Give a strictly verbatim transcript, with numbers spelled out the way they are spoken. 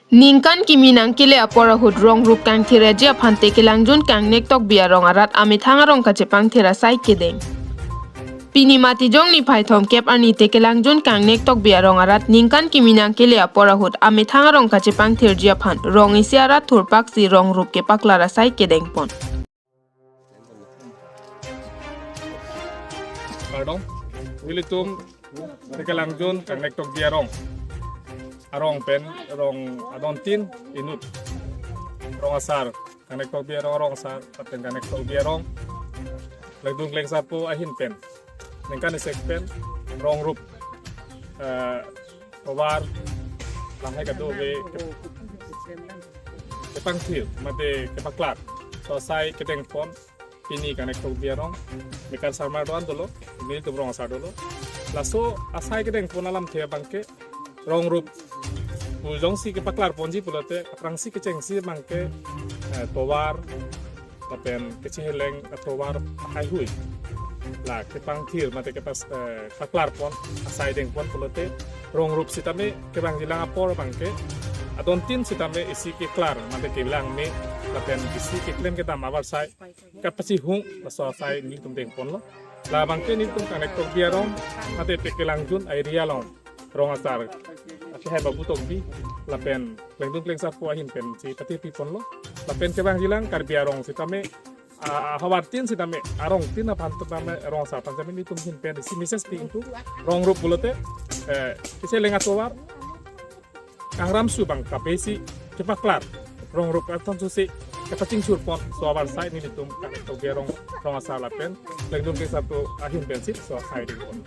Ningkan kimi nangkele apor ahut rong rup kangthir aji aphan Tekelangjun Kangnek Tokbi arong arat amethang arong kachepangthir asai kedeng. Pini Matijong niphai thomkep arni Tekelangjun Kangnek Tokbi arong arat ningkan kimi nangkele apor ahut amethang arong kachepangthirji aphan rong isi arat thurpaksi rong rup kepaklar asai kedengpon. Kardom, nelitum Tekelangjun Kangnek Tokbi arong. Arong pen rong adontin inut. Rong asar, Kangnek Tokbi arong, rong asar, lapen Kangnek Tokbi arong. Lengdung Klengsarpo ahin pen. Ningkan isek pen, rong rup. Eh, tovar, lahai kadokave ke-, kepangthir, mate kepaklar. So asai kedengpon, pini Kangnek Tokbi arong, Mekar Sarmar do-an dolo, nelitum rong asar dolo. Laso asai kedengpon alamthe abangke, rong rup, pu jongsi kepaklarponji pulote, aphrangsi kechengsi abangke, eh, tovar, lapen kecheheleng atovar haihui. La kepangthir, mate kepas, eh, paklarpon, asai dengpon pulote, rong rup sitame kevangjilang apor abangke, adontin sitame isi keklar, mate kelang me, lapen isi keklem kedam avarsai, kapachihung, laso asai nelitum dengponlo. La abangke nelitum Kangnek Tokbi arong, mate Tekelangjun area along rong asar, ake hai Babu Tokbi, lapen Lengdung Klengsarpo ahin pensi patirpiponlo. Lapen kevangjilang Karbi arong sitame, ah, havartin sitame, arongtin aphan sitame, rong asar aphan sitame nelitum ahin pen isi message pi ingpu, rong rup pulote, eh, kecheheleng atovar, kangram su abang kapesi kepaklar, rong rup aton susi kepachingsur pon, so avarsai nelitum Kangnek Tokbi arong, rong asar lapen Lengdung Klengsarpo ahin pensi so asai dengpon.